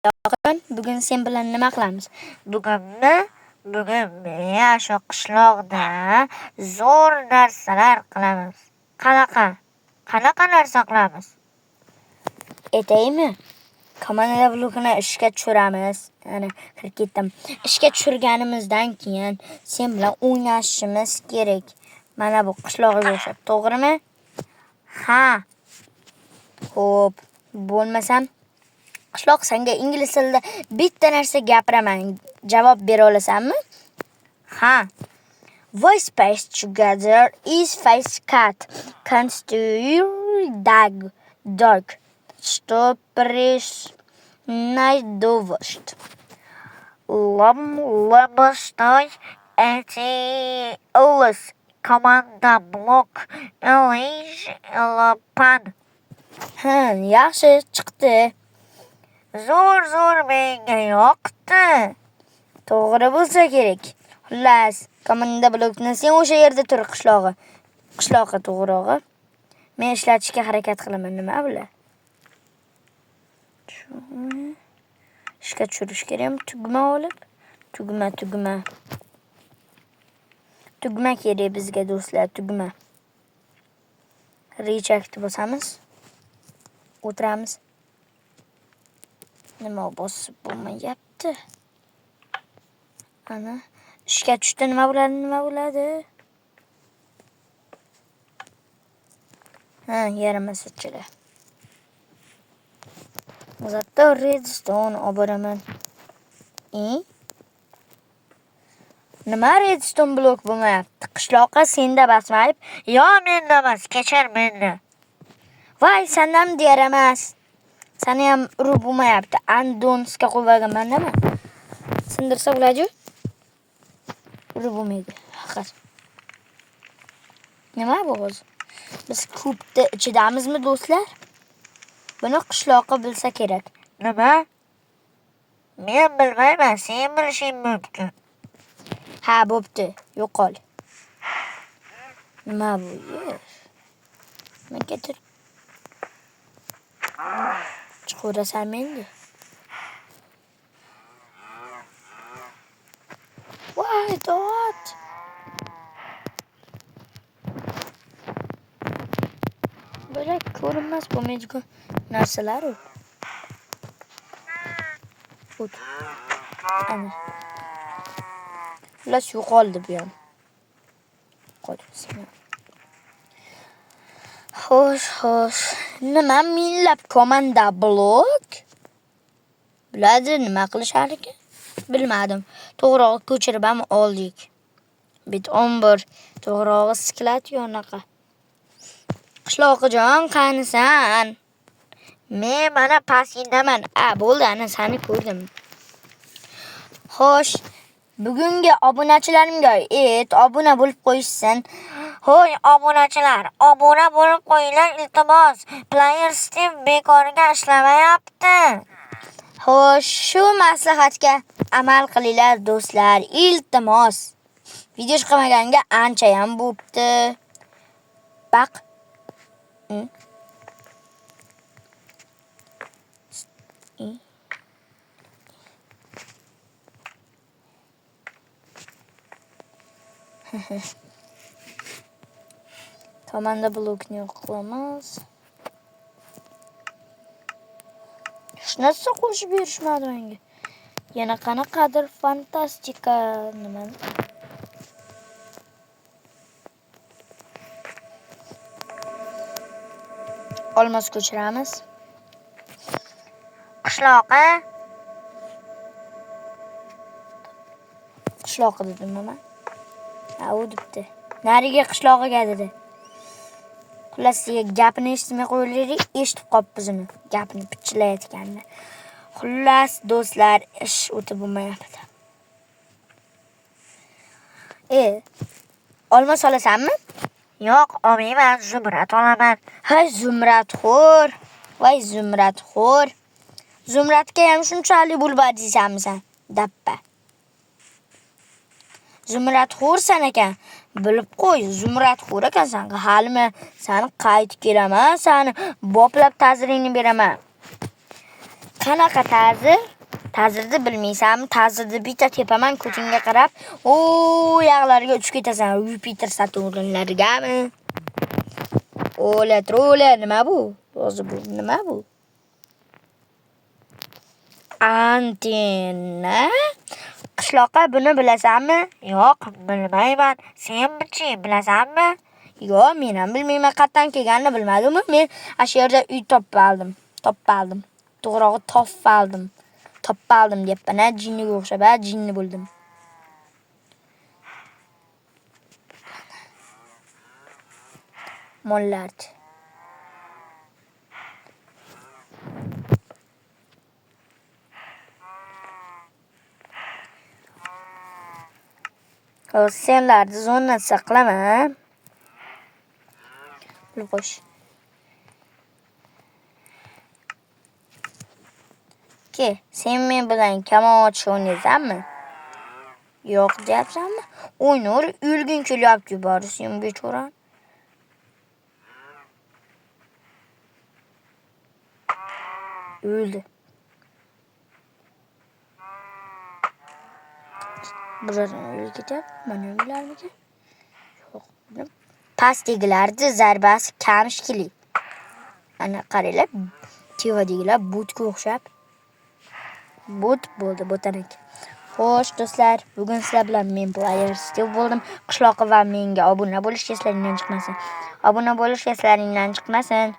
Qishloqim, bugun sen bilan nima qilamiz? Bugunmi? Bugun men shu qishloqda zo'r narsalar qilamiz. Qanaqa? Qanaqa narsa qilamiz? Aytaymi? Komanda blokini ishga tushiramiz. Ana, kirib ketdim. Ishga tushirganimizdan keyin sen bilan o'ynashimiz kerak. Mana bu qishlog'iga o'xshab, to'g'rimi? Ha. Xo'p, bo'lmasam qishloq senga ingliz tilida bitta narsa gapiraman. Javob bera olasanmi? Ha. Voice space together is face cat. Can't dog. Dog. Что приснайдовост. Lam lamastay eti ls komanda blok elish lapan. Ha, yaxshi chiqdi. Zo'r zo'r menga yoqdi. To'g'ri bo'lsa kerak. Xullas, komanda blokni sen o'sha yerda tur qishlog'i. Qishlog'i to'g'rog'i. Men ishlatishga harakat qilaman. Nima bular? Ishga tushirish kerakmi? Tugma olib, tugma, tugma. Tugma kerak bizga do'stlar, tugma. Rechakni bosamiz. O'tiramiz. Nima bosib bo'lmayapti? Ana, ishga tushdi. Nima bo'ladi? Nima bo'ladi? Ha, yaramaschilar. Zato redstone olib boraman. Nima redstone blok bo'lmayapti? Qishloqqa senda basmayib. Yo, menda emas, kechir meni. Voy, sandan yaramas. Seni ham urib bo'lmayapti. Andonsga qo'yib olganman nima? Sindirsa bo'ladi-yu. Urib bo'lmaydi. Haqiqat. Nima bu hozir? Biz kubni ichidamizmi do'stlar? Buni qishloqqa bilsa kerak. Nima? Men bilmayman, sen bilishing mumkin. Ha, bo'pti. Yo'qol. Nima bu yer? Nimagadir chiqaverasanmi endi? Voy, dod. Bular ko'rinmas bo'lmaydigan narsalar u. O't. Ana. Xullas yo'qoldi bu ham. Yo'qoldi. Xo'sh, xo'sh. Nima minglab komanda blok? Bularni nima qilishar ekan? Bilmadim. To'g'rog'i ko'chirib ham oldik. Bit 11. To'g'rog'i sklat yonaqa. Qishloqijon, qanisan? Men mana pastdaman. A, bo'ldi, ana seni ko'rdim. Xo'sh, bugungi obunachilarimga obuna bo'lib qo'yishsin. Hoy obunachilar, obuna bo'lib qo'yinglar iltimos. Player Steam bekorga ishlamayapti. Xo'sh, shu maslahatga amal qilinglar do'stlar, iltimos. Video chiqmaganga ancha ham bo'pti. Baq. Komanda blokni yo'q qilamiz. Hech narsa qo'shib berishmadi menga. Yana qanaqadir fantastika nima? Olmos ko'chiramiz. Qishloqi? Qishloqi dedim nima? Ha, u debdi. Nariga qishlog'iga dedi. Xullas, gapini eshitmay qo'yaylik, eshitib qolibmiz uni. Gapini pichillayotganini. Xullas, do'stlar, ish o'tib bo'lmayapti. Olmos olasanmi? Yo'q, olmayman, zumrad olaman. Hay, zumradxo'r. Voy, zumradxo'r. Zumradga ham shunchalik bo'lib deysanmi sen? Dabba. Zumradxo'rsan ekan. Bilib qo'y, zumradxo'r ekansan. Hali men seni qaytib kelaman, seni boplab ta'ziringni beraman. Qanaqa ta'zir? Ta'zirni bilmaysanmi? Ta'zirni bitta tepaman ko'tingga qarab, o yoqlarga uchib ketasan. Yupiter Saturnlargami? Ola trola nima bu? O'zi bu nima bu? Antenna. Qishloqqa buni bilasanmi? Yo'q, bilmayman. Senchi, bilasanmi? Yo'q, men ham bilmayman qayerdan kelganini bilmadimmi? Men o'sha yerda uy topib oldim. To'g'rog'i topib oldim deyapman, a jinniga o'xshab, a jinni bo'ldim. Mollardi. Hozir senlarni zonada qilaman. Bilib qo'yish. Ke, sen men bilan kamon otish o'ynaysanmi? Yo'q deyapsanmi? O'ynaver, o'lging kelyapti bari sen bechora. O'ldi. Birordan o'lib ketyapti. Mana o'larmikan? Yo'q. Pastdagilarni zarbasi kam shekilli. Ana qaranglar, tevadagilar botga o'xshab. Bot bo'ldi, botanak. Xo'sh do'stlar, bugun sizlar bilan men Player Steve bo'ldim. Qishloqi va menga obuna bo'lish eslaringdan chiqmasin. Obuna bo'lish eslaringdan chiqmasin.